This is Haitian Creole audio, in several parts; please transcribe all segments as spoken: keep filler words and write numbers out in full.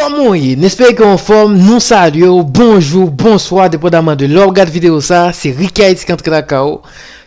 Kòman w ye? N espere ke w anfòm. Nou salye w. Bonjou, bonswa, depandaman de lè w ap gad videyo sa a. Se Ricky Haiti k antre lakay ou.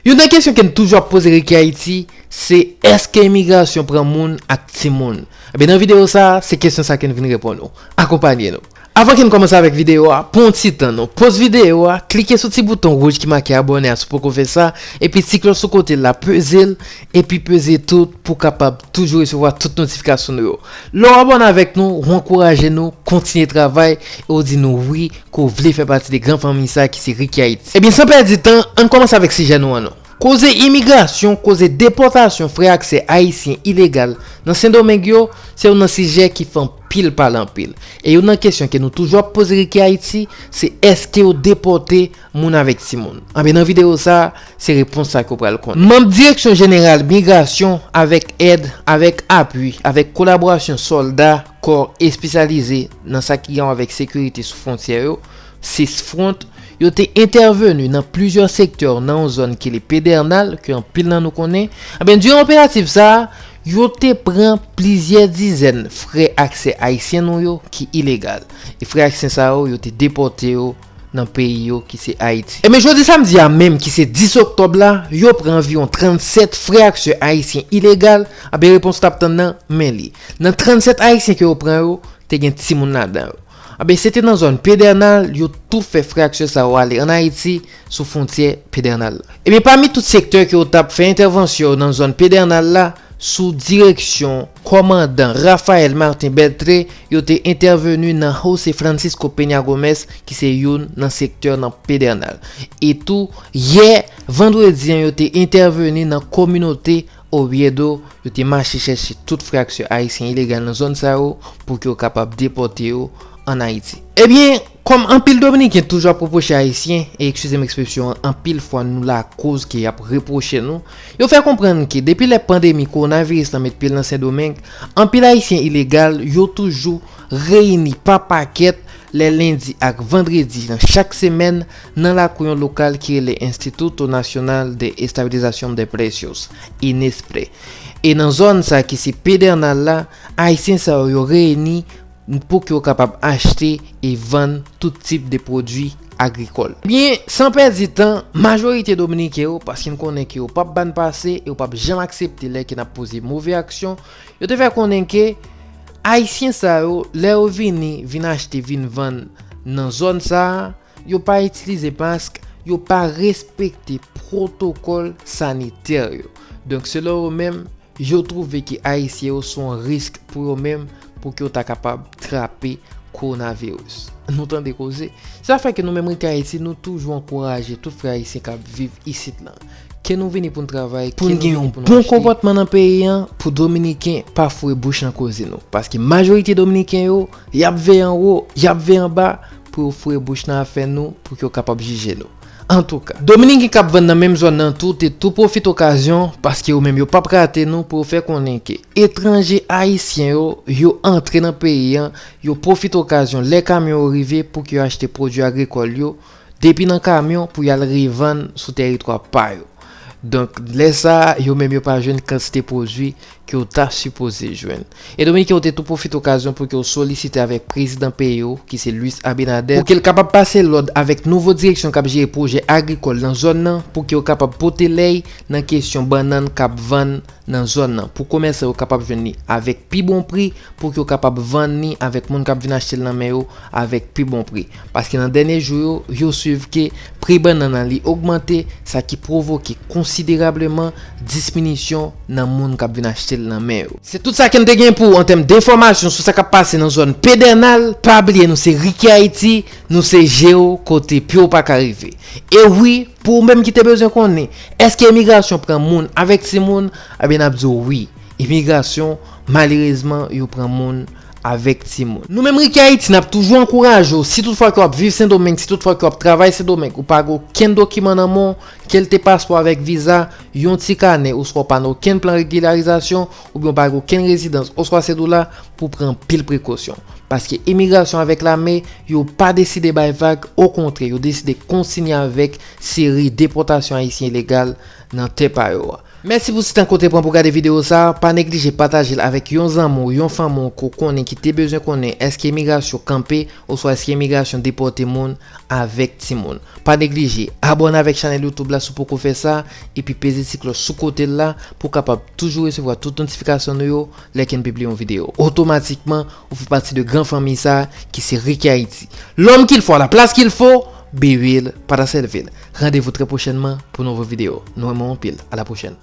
Youn nan kesyon ke n toujou ap poze Ricky Haiti, se èske imigrasyon pran moun ak timoun? Ebyen, nan videyo sa a, se kesyon sa ke n vin reponn ou. Akonpanye nou. Avan ke n kòmanse avèk videyo a, pran yon ti tan non. Poz videyo a, klike sou ti bouton wouj ki make abòne a si w poko fè sa, epi ti klòch sou kote l la, peze l, epi peze tout pou w kapab toujou resevwa tout notifikasyon nou yo. Lè w abòne avèk nou, w ankouraje nou kontinye travay e w di nou wi ke w vle fè pati de gran fanmi sa ki se Ricky Haiti. Ebyen, san pèdi tan, ann kòmanse avèk sijè nou an non. Koze imigrasyon, koze depòtasyon frè ak sè ayisyen ilegal nan Sendomeng yo, se youn nan sijè ki fè anpil pale anpil. E youn nan kesyon ke nou toujou ap poze Ricky Haiti, se èske yo depòte moun avèk timoun? Anben, nan videyo sa a, se repons sa ke w pral konnen. Manm Direksyon Jeneral Migrasyon, avèk èd, avèk apui, avèk kolaborasyon sòlda kò espesyalize nan sa ki gen avèk sekirite sou fwontyè yo, CISFRONT, yo te entèveni nan plizyè sektè nan yon zòn ki rele Pedernal, ke anpil nan nou konnen. Anben, diran operatif sa a, yo te pran plizyè dizèn frè ak sè ayisyen nou yo ki ilegal. E frè ak sè sa yo, yo te depòte yo nan peyi yo ki se Ayiti. Ebyen, jodi samdi a menm, ki se dis oktòb la, yo pran anviwon trannsèt frè ak sè ayisyen ilegal. Anben, repons w t ap tann nan, men li. Nan trannsèt ayisyen ke yo pran yo, te gen timoun ladan yo. Anben, se te nan zòn Pedernal, yo tou fè frè ak sè sa yo ale ann Ayiti, sou fwontyè Pedernal la. Ebyen, pami tout sektè ke yo t ap fè entèvansyon yo nan zòn Pedernal la, sou direksyon kòmandan Raphaël Martin Beltré, yo te entèveni nan José Francisco Peña Gómez, ki se youn nan sektè nan Pedernal. E tou, yè vandredi an, yo te entèveni nan kominote Oviedo, yo te mache chèche tout frè ak sè ayisyen ilegal nan zòn sa yo pou ke yo kapab depòte yo ann Ayiti. Ebyen, kòm anpil Dominiken toujou ap repwoche Ayisyen, e eskize m ekspresyon an, anpil fwa nou lakoz ke y ap repwoche nou, yo fè konprann ke depi lè pandemi kowonaviris lan met pye l nan Sendomeng, anpil Ayisyen ilegal yo toujou reyini pa pakèt lè lendi ak vandredi nan chak semèn nan lakou yon lokal ki rele Instituto Nacional de Estabilización de Precios, INESPRE. E nan zòn sa ki se Pedernal la, Ayisyen sa yo, yo reyini pou ke yo kapab achte e vann tout tip de pwodui agrikòl. Ebyen, san pèdi tan, majorite Dominiken yo, paske n konnen ke yo p ap ba n pase e yo p ap janm aksepte lè ke n ap poze move aksyon, yo te fè konnen ke Ayisyen sa yo, lè yo vini, vin achte, vin vann nan zòn sa a, yo pa itilize mask, yo pa respekte pwotokòl sanitè yo. Donk, selon yo menm, yo twouve ke Ayisyen yo se yon risk pou yo menm, pou ke yo ta kapab trape kowonaviris. Nou tande koze? Sa fè ke nou menm Ricky Haiti, nou toujou ankouraje tout frè ayisyen k ap viv isit lan. Ke nou vini pou n travay, pou n gen yon bon konpòtman nan peyi an, pou Dominiken pa foure bouch nan koze nou. Paske majorite Dominiken yo, y ap veye anwo, y ap veye anba, pou yo foure bouch nan afè nou, pou ke yo kapab jije nou. Antouka, Dominiken k ap vann nan menm zòn nan tou te tou pwofite okazyon, paske yo menm yo p ap rate nou, pou yo fè konnen ke etranje ayisyen yo, yo antre nan peyi an, yo pwofite okazyon lè kamyon yo rive pou ke yo achte pwodui agrikòl yo, depi nan kamyon pou y al revann sou tèritwa pa yo. Donk, lè sa a, yo menm yo pa jwenn kantite pwodui ke yo ta sipoze jwenn. E Dominiken yo te tou pwofite okazyon pou ke yo solisite avèk prezidan peyi yo, ki se Luis Abinader, pou ke l kapab pase lòd avèk nouvo direksyon k ap jere pwojè agrikòl nan zòn nan, pou ke yo kapab pote lèy nan kesyon bannann k ap vann nan zòn nan, pou komèsan yo kapab jwenn li avèk pi bon pri, pou ke yo kapab vann li avèk moun k ap vin achte l nan men yo avèk pi bon pri. Paske nan dènye jou yo, yo swiv ke pri bannann nan li ogmante, sa ki pwovoke konsiderableman diminisyon nan moun k ap vin achte l nan men yo. Se tout sa ke n te gen pou ou an tèm de enfòmasyon sou sa k ap pase nan zòn Pedernal. Pa bliye, nou se Ricky Haiti, nou se je w kote pye w pa ka rive. E wi, pou ou menm ki te bezwen konnen, èske imigrasyon pran moun avèk timoun? Ebyen, n ap di w wi. Imigrasyon, malerezman, yo pran moun avèk timoun. Nou menm Ricky Haiti, n ap toujou ankouraje w, si tout fwa ke w ap viv Sendomeng, si tout fwa ke w ap travay Sendomeng, ou pa gen okenn dokiman nan men w, kèlte paspò avèk viza, yon ti kanè, oswa w pa nan okenn plan regilyarizasyon, oubyen w pa gen okenn rezidans, oswa sèdola, pou w pran anpil prekosyon. Paske imigrasyon avèk lame, yo pa deside bay vag, okontrè, yo deside kontinye avèk seri depòtasyon ayisyen ilegal nan tè pa yo a. Mèsi pou ti tan ke w te pran pou gade videyo sa a. Pa neglije pataje l avèk yon zanmi w, yon fanmi w ke w konnen ki te bezwen konnen èske imigrasyon kanpe oswa èske imigrasyon depòte moun avèk timoun. Pa neglije abòne avèk chanèl YouTube la si w poko fè sa, epi peze ti klòch sou kote l la pou w kapab toujou resevwa tout notifikasyon nou yo lè ke n pibliye yon videyo. Otomatikman, ou fè pati de gran fanmi sa a ki se Ricky Haïti. L'homme qu'il faut à la place qu'il faut, Biwil pa ta sèvi l. Randevou trè pwochènman pou nouvo videyo. Nou renmen w anpil. A la pwochèn.